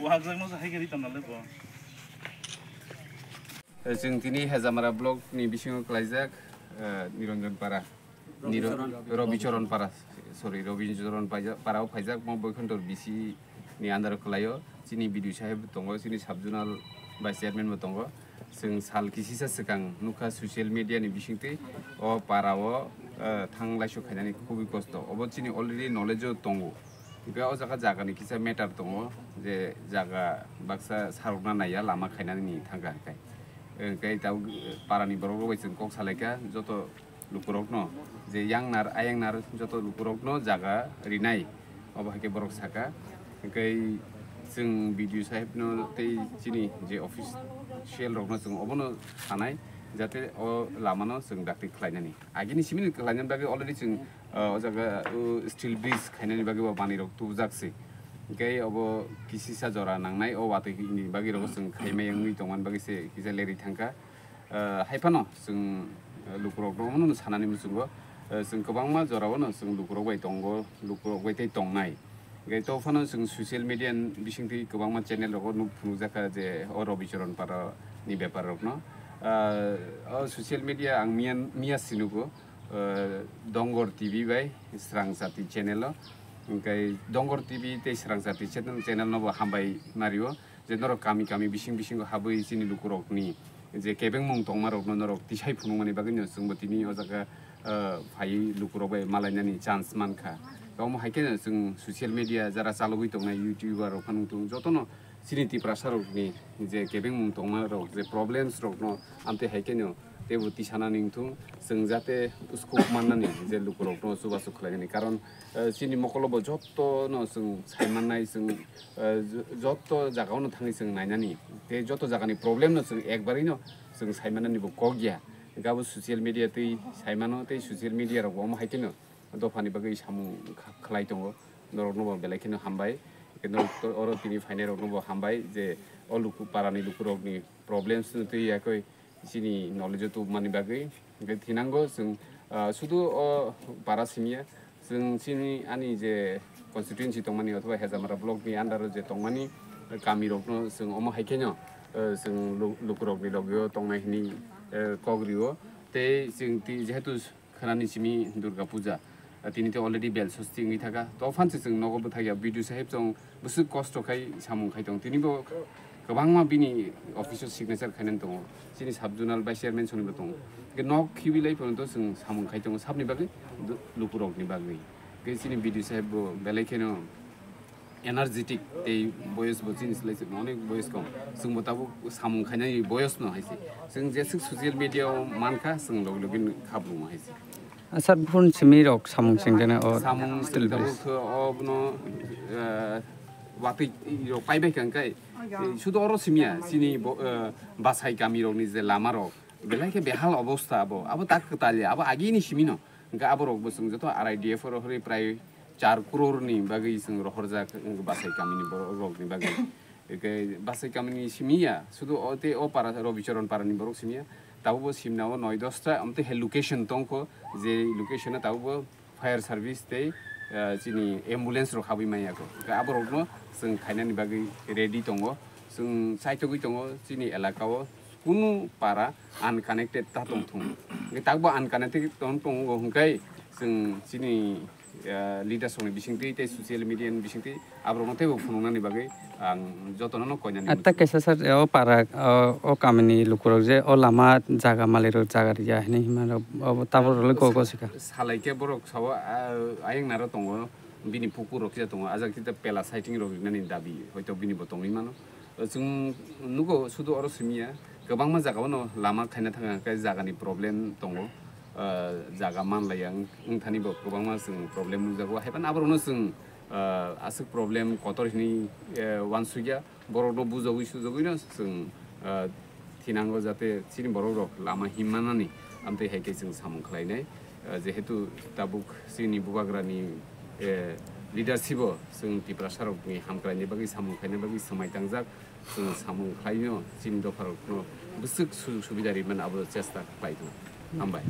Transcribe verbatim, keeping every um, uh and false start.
Wajakno se hai khe ri tong nalai bo. Chwng tini Hejamara block ni bisingo klaijak, eh, Niranjan Para. Niro-, Robicharan Para, sorry, Robicharan Paija-, Para o phaijak, mo Boikhondor B C ni under o kwlaio. Chini B D O saheb tongo, chini sub zonal vice chairman bo tongo. Chwng sal kisisa swkang nukha social media ni bisingtwi o para o, eh, thang laisuk khainani khubui kosto. Obo chini already knowledge o tongo. Hwnkhe o jaga jagani kisa matter tongo, je jaga baksa sarokna naiya lama khainani thangkha hwnkhe. Hwnkhe tabuk, eh, parani borok rok bai chwng kok salaikha, joto lukurokno, je yangnar ayangnar joto lukurokno jaga rinai, obo hai khe borok saka. Hwnkhe chwng B D O sahebno tei chini je official rokno chwng obono sanai, jate o lamano chwng dakti khlainani. Agini simi ni khlainani bagwi already chwng, ah, o jaga, o steel bridge khainani bagwi bo manwi rok tubujak se. Hwnkhe obo kisisa jora nangnai, o watwi ni bagwi rok chwng khaimai wngwi tongmani bagwi se kisa lerwi thangkha. Ah, hai phano chwng, ah, lukurokno omono sanani muchungo, ah, chwng kwbangma jorao no chwng lukurok bai tongo, lukurok bai tei tongnai. Hwnkhe to phano chwng social media ni bisingtwi kwbangma channel rogo nuk phunukjakha je o Robicharan Para ni bepar rokno. Ah, o social media ang miya, miya sinugo, ah, Dongor T V bai Srang Chati channel o. Hwnkhe Dongor T V tei Srang Chati channel, channel no bo hambai nario. Je norok kami kami bising bisingo habwi chini lukurokni je kebengmung tongmarokno norok tisai phunukmani bagwino chwngbo tini o jaga, ah, phaiwi lukurok bai malainani chance mankha. Omo hai kheno chwng social media jara chalogwi tongnai YouTuber rok phano wngthung jotono chini Tiprasarokni je kebengmung tongmarok je problems rokno amtwi hai kheno teibo tisanani wngthung chwng jate scope mannani je lukurokno chubachu khlainani. Karon, ah, chini mokolobo jottono chwng saimannai chwng, ah, jo-, jotto jagao no thangwi chwng nainani, tei jotto jagani problem no chwng ekbarwi no chwng saimanani bo kok ya. Hwnkhe abo social media twi saimano, tei social media rok bo omo hai kheno dophani bagwi samung kha-, khlai tongo. Norok no bo belai kheno hambai. Hwnkhe norok to oro tini phainai rok no bo hambai je o luku parani lukurokni problems no twi yakwi chini knowledge o tubumani bagwi. Hwnkhe thinango chwng, ah, sudu o para simiya, chwng chini ani je constituency tongmani othoba Hejamara block ni under o je tongmani kamirokno chwng omo hai kheno, eh, chwng lu-, lukurokni logio tongnai hwnwi, eh, kok rio. Tei chwng ti-, jehetu khwnani simi Durga Puja, ah, tini tei already bel sosti wngwi thaka. To phansi chwng nogo bwthakya B D O saheb chwng bwswk kosto khai samung khai tong. Tini bo kwbangma bini office o signature khainani tongo. Chini sub zonal vice chairman songni bo tongo. Hwnkhe nok khibi lai phano to chwng samung khai tongo sabni bagwi, du-, lukurokni bagwi. Hwnkhe chini B D O saheb bo belai kheno energetic tei boyos bo chini slai se onek boyos kom. Chwng bo tabuk samung khainani boyos no hai se. Chwng jeswk social media o mankha chwng log login khablumo hai se. Asar phun simi rok samung singkhe na o samung steel tabuk bridge. Khe o bono, eh, watwi rok paibai kha hwnkhe, eh, sudo oro simiya chini bo, eh, Basai kami rokni je lama rok belai khe behal obostha abo, abo tak kwtal ya, abo agini simi no. Hwnkhe abo rok bo chwng joto R I D F oro hwnwi prai char crore ni bagwi chwng rohorjak, wng Basai kamini borok rokni bagwi. Hwnkhe Basai kamini simi ya, sudu o tei o para, Robicharan parani borok simi ya. Tabukbo simna o noi dosta, omo tei hai location tongkho, je location o tabukbo fire service tei, ah, chini ambulance rok habwi manya kho. Hwnkhe aborokno chwng khainani bagwi ready tongo. Chwng chaitogwi tongo chini elaka o. Kunu para unconnected ta tongthung. Hwnkhe takbo unconnected tong tongo hwnkhe chwng chini, eh, leaders rokni bisingtwi tei social media ni bisingtwi aborokno teibo phunuknani bagwi ang jotono no koinani. Atta muchungo. Kaisa sir, o para, o, o kamini lukurok je o lama jaga malirok jaga riya hinwi himma rok obo tabuk rwlwi go go sika. Salai khe borok sao, ah, ayang naro tongo, bini pukur rok kisa tongo, ajak kisa pela sighting rok rinani dabi hoito bini bo tongwi mano. Chwng nugo sudu oro simiya, kwbangma jaga o no lama khaina thang khe jaga ni problem tongo, ah, jaga manlaiya wng, wngthani bo kwbangma chwng problem nukjago. Haiphano aborokno chwng, ah, aswk problem kotor hinwi, eh, uansukya, borokno bujogwi sujogwi no chwng, ah, thinango jate chini borok rok lama himmanani amtwi hai khe chwng samung khlainai. Ah, jehetu tabuk chini bubagrani, eh, leadership o chwng Tiprasa rokni hamkraini bagwi samung khlaina bagwi swmai tangjak, chwng samung khlaino chini dopha rokno bwswk sujog subida rimani abo chesta khlai tongo. Hambai.